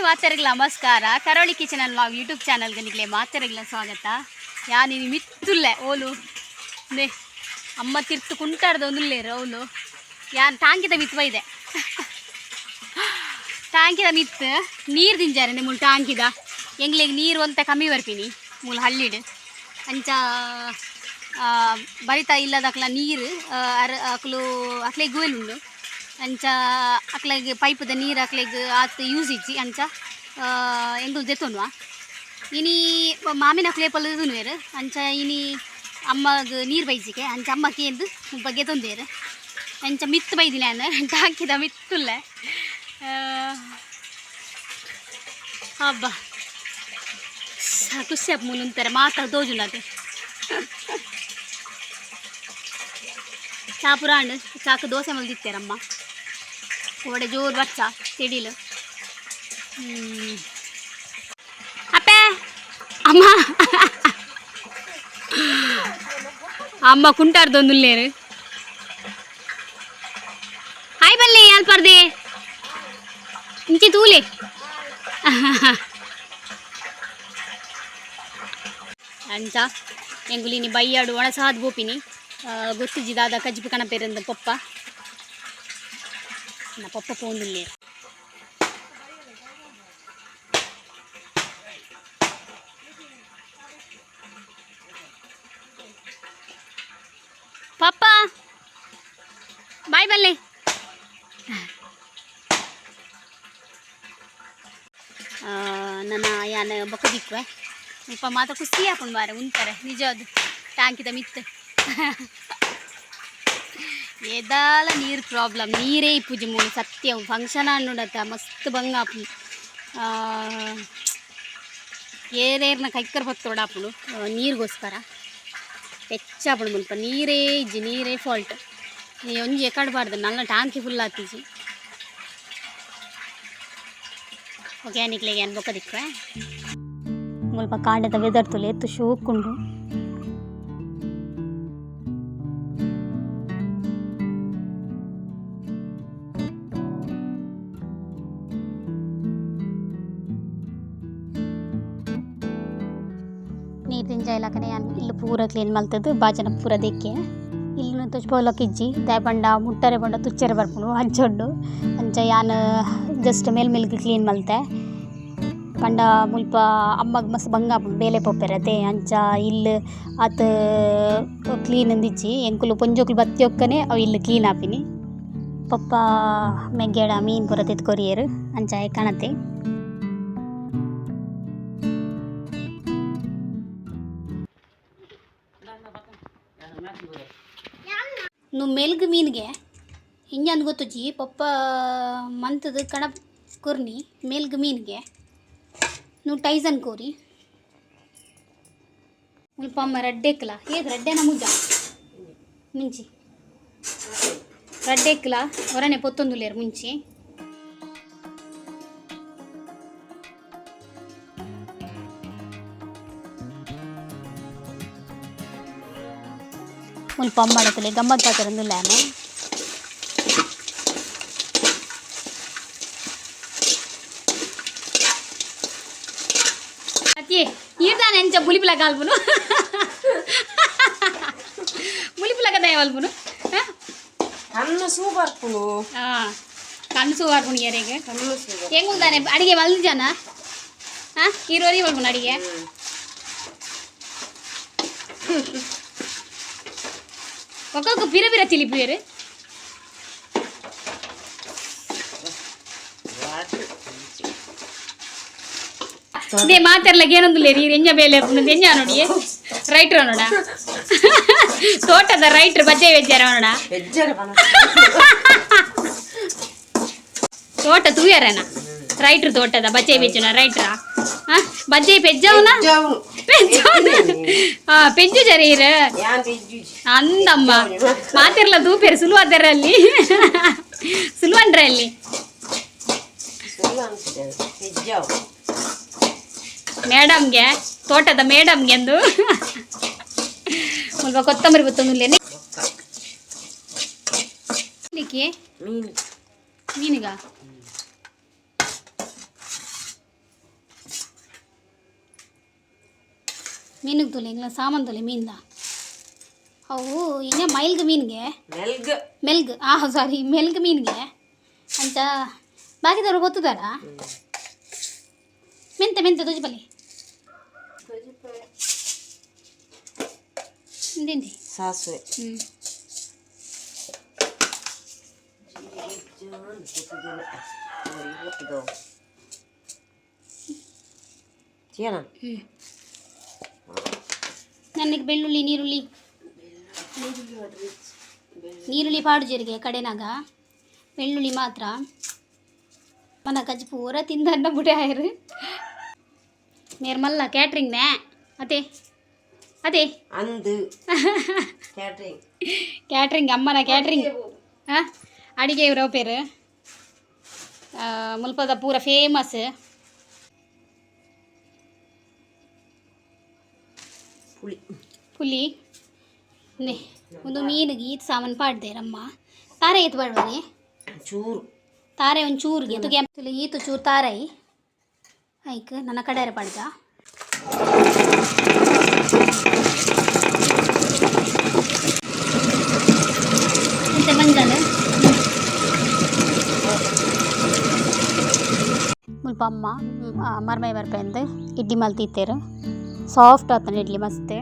ಮಾತೆರೆಗ್ಲ ನಮಸ್ಕಾರ. ಕರಾವಳಿ ಕಿಚನ್ ಅಂಡ್ vlog YouTube ಚಾನಲ್ಗೆ ನಿಕ್ಲೆ ಮಾತೆರೆಗ್ಲ ಸ್ವಾಗತ. ಯಾನ್ ಇನಿ ಮಿತ್ತುಲ್ಲೆ ಓಲು ನೆ ಅಮ್ಮ ತಿರ್ತು ಕುಂಟಾಡ್ದ ಒಂದುಲ್ಲೇರು ಅವಳು. ಯಾನ್ ಟಾಂಕಿದ ಮಿತ್ತು ಬೈದೆ. ಟಾಂಕಿದ ಮಿತ್ತು ನೀರು ದಿಂಜಾರೆ ಮೂಲು. ಟಾಂಕಿದ ಎಂಗ್ಲೆಗ್ ನೀರು ಒಂತ ಕಮ್ಮಿ ಬರ್ಪಿನಿ ಮೂಲು ಹಳ್ಳಿಡ್. ಅಂಚ ಬರಿತ ಇಲ್ಲದಕ್ಲ ನೀರು ಅರ್ ಅಕ್ಲು ಅಕ್ಲೆಗ್ ಗುವೆಲ್ ಉಂಡು. ಅಂಚ ಅಕ್ಲೆಗ್ ಪೈಪುದ ನೀರು ಅಕ್ಲೆಗ್ ಆತ್ ಯೂಸ್ ಇಜ್ಜಿ. ಅಂಚ ಎಂಕುಲು ದೆತ್ತೊನುವ. ಇನಿ ಮಾಮಿನ ಅಕ್ಲೆ ಪಲ್ಲ ಅಂಚ ಇನಿ ಅಮ್ಮಗ್ ನೀರು ಬೈಜಿಗೆ. ಅಂಚ ಅಮ್ಮ ಕೇಂದು ಬಗ್ಗೆ ತೊಂದೇರು. ಅಂಚ ಮಿತ್ತು ಬೈದಿನಿ ನಾನು, ಟಾಂಕಿದ ಮಿತ್ತುಲ್ಲೆ. ಹಬ್ಬ ಖುಷಿ ಆಪ್ ಮುಲುಂತಾರೆ ಮಾತಾ ತೋಜುನದು. ಚಾ ಪುರಾಣ್ ಚಾಕು ದೋಸೆ ಮಲ್ದಿತ್ತೇರಮ್ಮ. ವಡೆ ಜೋರು ಬಚ್ಚ ತೆಡಿಲು. ಅಪ್ಪೆ, ಅಮ್ಮ ಅಮ್ಮ ಕುಂಟಾರ್ದೊಂದುಲ್ಲೇರು. ಹಾಯ್ ಬಲ್ಲಿ ಅಲ್ಪರ್ದೆ ಇಂಚಿ ತೂಲೆ. ಅಂಚ ಎಂಗುಲಿನಿ ಬೈಯಾಡು ಒಣಸಾದ್ ಬೋಪಿನಿ. ಗೊತ್ತುಜಿ ದಾದ ಕಜ್ಜಿಪು ಕಣಪೇರಂದ ಪೊಪ್ಪ ನಾ ಪೊಪ್ಪ ಪೋಂದುಲ್ಲೇರು. ಪಪ್ಪ ಬಾಯ್ ಬಲ್ಲೆ. ನನ್ನ ಯಾನ್ ಬೊಕ್ಕ ದಿಕ್ಕುವೆ. ಮುಲ್ಪ ಮಾತ ಖುಷಿ ಆಪುಂಡು ಮಾರೆ ಉಂತಾರೆ ನಿಜ. ಅದು ಟ್ಯಾಂಕಿದ ಮಿತ್ತು ಏದಾಲ ನೀರು ಪ್ರಾಬ್ಲಮ್, ನೀರೇ ಇಪ್ಪುಜಿ ಮೂಲು ಸತ್ಯ. ಫಂಕ್ಷನ್ ಅನ್ನುಡತ ಮಸ್ತ್ ಬಂಗ ಆಪುಂಡು. ಏರೇರ್ನ ಕೈಕರ್ ಬತ್ತೋಡಾಪುಂಡು ನೀರಿಗೋಸ್ಕರ. ಹೆಚ್ಚಾಪುಂಡು ಮುಲ್ಪ. ನೀರೇ ಇಜ್ಜಿ, ನೀರೇ ಫಾಲ್ಟ್. ಈ ಒಂಜಿ ಎಕಡ್ಬಾರ್ದು ನನ್ನ ಟಾಂಕಿ ಫುಲ್ ಆತಿಜಿ. ಓಕೆ, ನಿಕ್ಲೆಗ್ ಯಾನ್ ಬೊಕ್ಕ ದಿಕ್ಕುವೆ. ಮುಲ್ಪ ಕಾಂಡೆದ ವೆದರ್ ತೂಲೆ, ಎತ್ತು ಶೋಕುಂಡು. ನೀರು ದಿಂಜಾಯಿಲಕನೆ ಯಾನ್ ಇಲ್ಲ್ ಪೂರ ಕ್ಲೀನ್ ಮಲ್ತುದು ಬಾಜನ ಪೂರ ದೆಕ್ಕೆ. ಇಲ್ಲ್ ತೊಜ್ಪಾವುಲಕ್ಕ ಇಜ್ಜಿ, ದಾಯೆ ಪಂಡ ಮುಟ್ಟರೆ ಪಂಡ ತುಚ್ಚರೆ ಬರ್ಪುಂಡು ಅಂಚ ಉಂಡು. ಅಂಚ ಯಾನ್ ಜಸ್ಟ್ ಮೇಲ್ ಮೇಲ್ಗ್ ಕ್ಲೀನ್ ಮಲ್ತೆ. ಪಂಡ ಮುಲ್ಪ ಅಮ್ಮಗ್ ಮಸ್ತ್ ಬಂಗ ಆಪುಂಡು ಬೇಲೆ ಪೋಪೆರ್ ಅತೆ. ಅಂಚ ಇಲ್ಲ್ ಆತ್ ಕ್ಲೀನ್ ಇಂದಿಜ್ಜಿ. ಎಂಕುಲು ಪೊಂಜೋಕುಲು ಬತ್ತಿಯೊಕ್ಕನೆ ಅವು ಇಲ್ಲ್ ಕ್ಲೀನ್ ಆಪಿನಿ. ಪೊಪ್ಪ ಮೆಗ್ಯಡ ಮೀನ್ ಪೂರ ದೆತ್ತ್ ಕೊರಿಯೆರ್. ಅಂಚ ಆಯೆ ಕಣತೆ. ನು ಮೆಲ್ಗ್ ಮೀನ್ಗೆ ಹಿಂಜಂದ್ ಗೊತ್ತುಜಿ. ಪೊಪ್ಪ ಮಂತುದು ಕಣ ಕೊರ್ನಿ ಮೆಲ್ಗ್ ಮೀನ್ಗೆ. ನು ಟೈಸನ್ ಕೋರಿ. ಮುಲ್ಪ ಅಮ್ಮ ರಡ್ಡೆಕ್ಲ ಏತ್ ರಡ್ಡೆನ ಮುಜ ಮುಂಚಿ ರಡ್ಡೆಕ್ಲ ಹೊರನೆ ಪೊತ್ತೊಂದುಲ್ಲೇರು ಮುಂಚಿ. ಮುಲ್ಪ ಅಮ್ಮಡತಲೆ ಗಮ್ಮತ್ ಪಾತೆರೊಂದುಲ್ಲೇನೆ. ಅತ್ತಿಯೇ, ಈರ್ದಾನೆ ಅಂಚ ಬುಲಿಪುಲ ಕಾಲ್ಪುನು? ಬುಲಿಪುಲಕ ದಯ ಮಲ್ಪುನು? ಕಣ್ಣು ಸೂ ಬರ್ಪುಂಡು. ಹಾಂ, ಕಣ್ಣು ಸೂ ಬರ್ಪುಂಡು ಎರೆಗ್. ಕಣ್ಣು ಸೂ. ಎಂಗುಲ್ದಾನೆ ಅಡಿಗೆ ಮಲ್ದಿಜಾನ? ಹಾಂ, ಇರೋರಿ ಮಲ್ಪುನು ಅಡಿಗೆ. ಒಕ್ಕೊಕ್ಕ ಬಿರ ಬಿರ ತಿಲಿಪುವೆರು. ಇದೇ ಮಾತೆರ್ಲ ಏನೊಂದುಲ್ಲೇರಿ. ಎಂಜ ಬೇಲೆ ಎಂಜ ನೋಡಿ ರೈಟ್ರ್ ನೋಡ, ತೋಟದ ರೈಟ್ರ್ ಬಜ್ಜೆ ವೆಜ್ಜಾರ ನೋಡ. ಬೆಜ್ಜಾರೆ ಪನ. ತೋಟ ತೂಯರೇನ ರೈಟ್ರ್? ತೋಟದ ಬಜ್ಜೆ ಬೆಜ್ಜುನ ರೈಟ್ರಾ? ಬಜ್ಜೆ ಪೆಜ್ಜವುನ? ಪೆಜ್ಜು ಜರೀರ್. ಯಾನ್ ಬೆಜ್ಜುಜಿ. ಅಂದಮ್ಮ, ಮಾತೆರ್ಲ ತೂಪೆರ್ ಸುಲುವಾದರ ಅಲ್ಲಿ, ಸುಲುವಂಡ್ರೆ ಅಲ್ಲಿ. ಸುಳ್ಳು ಅನ್ಸುತ್ತೆ ಬೆಜ್ಜಾವು. ಮೇಡಮ್ಗೆ, ತೋಟದ ಮೇಡಮ್ಗೆ ಅಂದು. ಮುಲ್ಪ ಕೊತ್ತಂಬರಿ ಬತ್ತೊಂದುಲ್ಲೇನೆ. ಮೀನು. ಮೀನುಗ. ಮೀನಿಗೆ ತುಲೆ ಇಂಗ್ಲ ಸಾಮಾನು ತುಲೆ ಮೀನ್ದ ಅವು ಇನ್ನೇ ಮೈಲ್ಗ್ ಮೀನ್ಗೆ. ಮೆಲ್ಗ್. ಮೆಲ್ಗ್, ಆ ಸಾರಿ, ಮೆಲ್ಗ್ ಮೀನ್ಗೆ ಅಂಚ ಬಾಕಿದವರು ಗೊತ್ತದಾರ. ಮೆಂತೆ ಮೆಂತೆ ತುಜಿ ಬಲ್ಲಿ ತಿಂದಿ. ಸಾಸಿವೆ. ಹ್ಞೂ. ಚೀನ. ಹ್ಞೂ, ನನಗೆ ಬೆಳ್ಳುಳ್ಳಿ, ನೀರುಳ್ಳಿ. ನೀರುಳ್ಳಿ ಪಾಡು ಜೀರಿಗೆ ಕಡೆನಾಗ, ಬೆಳ್ಳುಳ್ಳಿ ಮಾತ್ರ. ಮನ ಕಜ್ಜಿ ಪೂರ ತಿಂದನ್ನ ಬುಡೆ ಆಯರು ಮೇರ್ ಮಲ್ಲ ಕ್ಯಾಟ್ರಿಂಗ್ ನೇ ಅದೇ ಅದೇ. ಅಂದು ಕ್ಯಾಟ್ರಿಂಗ್. ಕ್ಯಾಟ್ರಿಂಗ್, ಅಮ್ಮನ ಕ್ಯಾಟ್ರಿಂಗ್. ಹಾಂ, ಅಡಿಗೆ ಇವ್ರ ಪೇರು ಮುಲ್ಪದ ಪೂರ ಫೇಮಸ್. ಪುಳಿ. ಪುಲಿ ನೆ ಒಂದು ಮೀನಿಗೆ ಈತ್ ಸಾಮಾನು ಪಾಡ್ದೇರಮ್ಮ. ತಾರೆ ಈತ್ ಪಾಡ್ವರಿ? ಚೂರು. ತಾರೆ ಒಂದು ಚೂರಿಗೆ ತುಗೆ ಈತು ಚೂರು ತಾರೈ ಐಕ್ ನನ್ನ ಕಡೆಯರ ಪಾಡ್ದ. ಮತ್ತೆ ಮಂಜಲ್ ಮುಲ್ಪ ಅಮ್ಮ ಮರ್ಮೈ ಬರ್ಪೆಂದು ಇಡ್ಲಿ ಮಲ್ತಿತ್ತೇರು. ಸಾಫ್ಟ್ ಆತನ ಇಡ್ಲಿ ಮಸ್ತ್.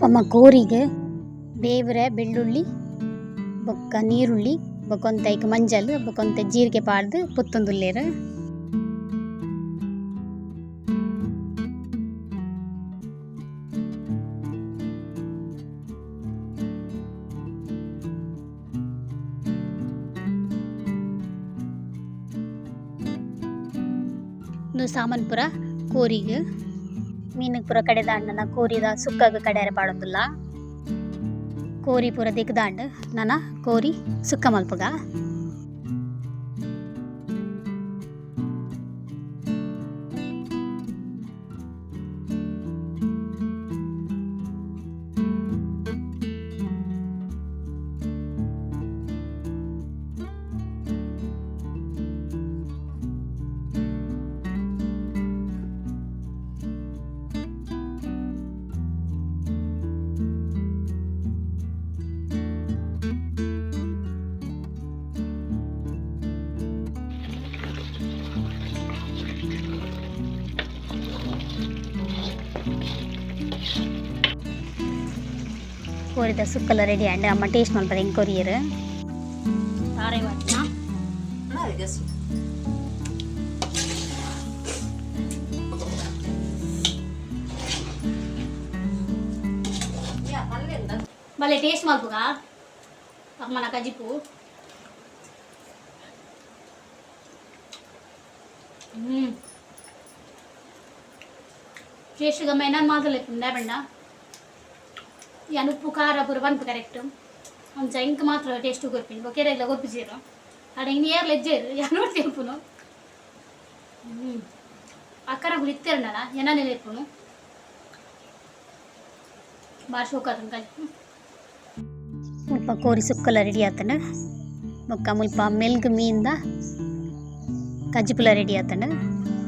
ಅಮ್ಮ ಕೋರಿಗೆ ಬೇವ್ರೆ, ಬೆಳ್ಳುಳ್ಳಿ ಬೊಕ್ಕ ನೀರುಳ್ಳಿ ಬೊಕ್ಕೊಂತ ಐಕ್ ಮಂಜಲ್ ಬೊಕ್ಕೊಂತ ಜೀರಿಗೆ ಪಾಡ್ದು ಪುತ್ತೊಂದುಲ್ಲೇರು. ಇನ್ನು ಸಾಮಾನ್ ಪೂರ ಕೋರಿಗೆ ಮೀನಿಗೆ ಪೂರ ಕಡೆದಾಂಡ್. ನನ್ನ ಕೋರಿದ ಸುಕ್ಕಾಗ ಕಡೆಯರ ಪಾಡೊಂದುಲ್ಲ. ಕೋರಿ ಪೂರ ದಿಗ್ದಾಂಡ್, ನನ ಕೋರಿ ಸುಕ್ಕ ಮಲ್ಪುಗ. ಕೋರಿದ ಸುಕ್ಕಲ ರೆಡಿ ಆಂಡ್. ಅಮ್ಮ ಟೇಸ್ಟ್ ಮಲ್ಪದ ಹೆಂಗೆ ಕೊರಿಯರ್ ತಾರೈ ವಾಟ್ನ. ಗಸಿ. ಭಲೇ ಟೇಸ್ಟ್ ಮಲ್ಪುಗ ಅಮ್ಮನ ಕಜಿಪು. ಟೇಸ್ಟ್ ಗಮ್ಮ ಏನಾರು ಮಾತಲ್ಲ ಬಂಡ ಯಾನ್ ಉಪ್ಪು ಖಾರ ಪೂರ ಬಂತು ಕರೆಕ್ಟ್. ಅಂಚ ಇಂಕ್ ಮಾತ್ರ ಟೇಸ್ಟ್ ಕೊರ್ಪಿನಿ. ಬೊಕ್ಕ ಏರೆಗ್ಲ ಕೊರ್ಪಿಜೆರ್. ಆಡ ಇನ್ನು ಏರ್ಲ ಇಜ್ಜೆರ್, ಯಾನ್ ನೋಡ್ತಿಪ್ಪುನು. ಅಕ್ಕನಕುಲು ಇತ್ತೆರ್ಂಡಲ ಎನನೆ ಇಪ್ಪುನು. ಬಾರಿ ಶೋಕ್ ಆತುಂಡು ಕಜಿಪು. ಮುಲ್ಪ ಕೋರಿ ಸುಕ್ಕಲ ರೆಡಿ ಆತಂಡು. ಬೊಕ್ಕ ಮುಲ್ಪ ಮೆಲ್ಗ್ ಮೀನ್ದ ಕಜ್ಜಿಪುಲ ರೆಡಿ ಆತಂಡು.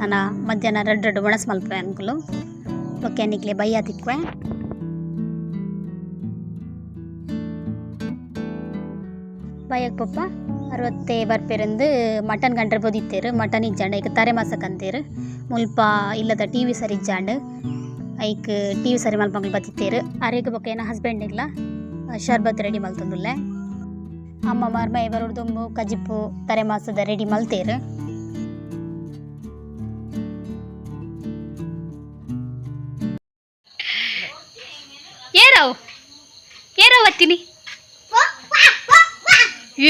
ನನ ಮಧ್ಯಾಹ್ನ ರಡ್ಡ್ ರಡ್ಡ್ ಒಣಸ್ ಮಲ್ಪುವೆ ಅನ್ಕುಲು. ಬೊಕ್ಕ ನಿಕ್ಲೆ ಬಯ್ಯ ತಿಕ್ಕುವೆ. ಬಯ್ಯಗ್ ಪೊಪ್ಪ ಅರವತ್ತೆ ಬರ್ಪೆರಂದು ಮಟನ್ ಗಂಟ್ರೆ ಪೊದಿತ್ತೇರು. ಮಟನ್ ಇಜ್ಜಾಂಡ ಐಕ್ ತರೆ ಮಾಸಕ್ ಅಂತೇರು. ಮುಲ್ಪ ಇಲ್ಲದ ಟಿ ವಿ ಸರಿ ಇಜ್ಜಾಂಡ್, ಐಕ್ ಟಿ ವಿ ಸರಿ ಮಲ್ಪಂಗ್ಲು ಬತ್ತಿತ್ತೇರು. ಅರೆಗ್ ಬೊಕ್ಕ ಎನ್ನ ಹಸ್ಬೆಂಡಿಗ್ಲ ಶರ್ಬತ್ ರೆಡಿ ಮಲ್ತೊಂದುಲ್ಲೆ. ಅಮ್ಮ ಮರ್ಮಯ ಬರೋಡು ದುಂಬು ಕಜಿಪು ತರೆ ಮಾಸದ ರೆಡಿ ಮಲ್ತೇರು. ಏರವ್ ಏರವ್ ಬತ್ತೀನಿ.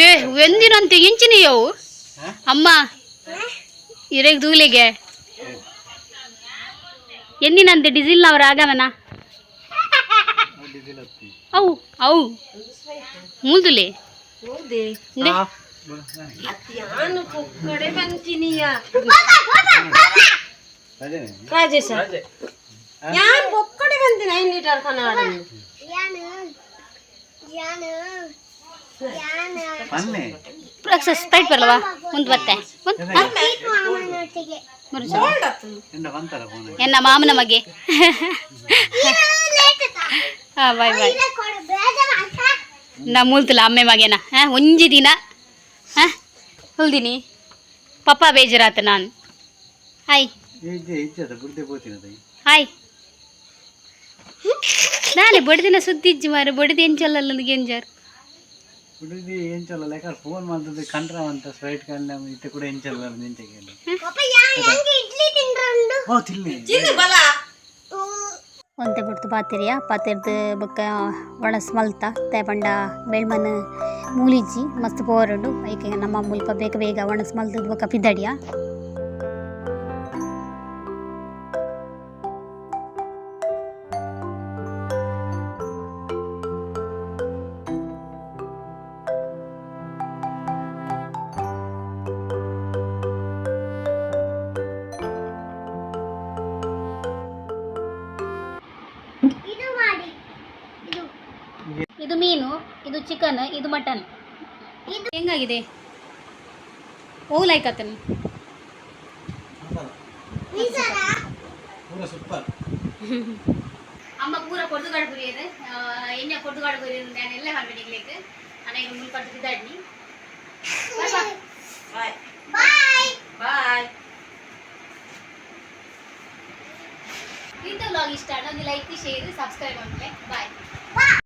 ಏ ಎಂದಿನಂತೆ ಇಂಚಿನ ಯವು ಅಮ್ಮ ಇರೆಗ್ ದೂಲಿಗೆ ಎಂದಿನಂತೆ ಡೀಸೆಲ್ನವರ ಆಗಮನ. ಅವು ಅವು ಮೂಲ್ದುಲೆ. ಹೌದೇ? ಅತ್ಯಾನು ಕೊಕ್ಕಡೆ ಬಂಚಿನಿಯ ರಾಜೇಶ, ಯಾನ್ ಬೊಕ್ಕಡೆ. ಬಂದಿನ 5 ಲೀಟರ್ ಕನ್ನಡ. ಪನ್ನೆ. ಸ್ಪ್ರೈಟ್ ಬರಲ್ವಾ ಮುಂದೆ ಬತ್ತೆ. ಎಂಡ ಬಂತಾರ ಫೋನ್. ಎನ್ನ ಮಾಮನ ಮಗೆ. ಹಾಂ, ಬಾಯ್ ಬಾಯ್. ನಾ ಮೂಲ್ತಿಲ್ಲ ಅಮ್ಮೆ ಮಗೇನ. ಹಾಂ, ಒಂಜಿ ದಿನ ಹಾಂ ಹೊಲ್ದಿನಿ ಪಪ್ಪ ಬೇಜಾರಾತ ನಾನು. ಹಾಯ್. ಇಜ್ಜೆ ಇಜ್ಜದ ಬುಡ್ದೆ ಪೋತಿನ. ಹಾಯ್. ನಾಳೆ ಬಡ್ದಿನ ಸುದ್ದಿ ಇಜ್ಜಿ ಮಾರೆ. ಬಡ್ದು ಎಂಚಲ್ಲ ಎಂಜಾರ್. ಬುಡ್ದಿ ಎಂಚಲ್ಲ ಲೆಕ್ಕ ಫೋನ್ ಮಾಡ್ತದೆ ಕಂಡ್ರ ಅಂತ ಸ್ಪ್ರೈಟ್ ಕಂಡ ಇತ್ತೆ ಕೂಡ ಎಂಚಲ್ಲ ನಿಂಚೆ. ಓ ತಿನ್ನಿ. ಬಲ. ಒಂತೆ ಬಿಡ್ತು ಪಾತೆರಿಯ ಪಾತೆರ್ದು ಬೊಕ್ಕ ಒಣಸ್ ಮಲ್ತ ತೆ ಪಂಡ ಬೆಳ್ಮನ್ ಮೂಲಿಜ್ಜಿ ಮಸ್ತ್ ಪೋರುಂಡು. ಐಕೆ ನಮ್ಮ ಮುಲ್ಪ ಬೇಗ ಬೇಗ ಒಣಸ್ ಮಲ್ತದ ಬೊಕ್ಕ ಪಿದಡಿಯ. ಇದು ಮೀನು, ಇದು ಚಿಕನ್, ಇದು ಮಟನ್. ಹೆಂಗಾಗಿದೆ? ಓ ಲೈಕ್ ಆತನ. ಪೂರ ಸೂಪರ್. ಅಮ್ಮ ಪೂರ ಕೊಡ್ದುಗಾಡು ಪುರಿಯದು ಎಣ್ಣೆ ಕೊಡ್ದುಗಾಡು ಪುರಿಯದು. ನಾನು ಎಲ್ಲ ಹಾಲ್ಬೇಡಿಗ್ಲೇಕ್ ಅನೇಕ ಮುಲ್ಪ ಪಿದಾಡ್ನಿ. Bye bye bye. ಈ ವ್ಲಾಗ್ ಇಷ್ಟ ಒಂದು ಲೈಕ್, ಶೇರ್, ಸಬ್ಸ್ಕ್ರೈಬ್ ಮಾಡ್ಲೆ. ಬಾಯ್.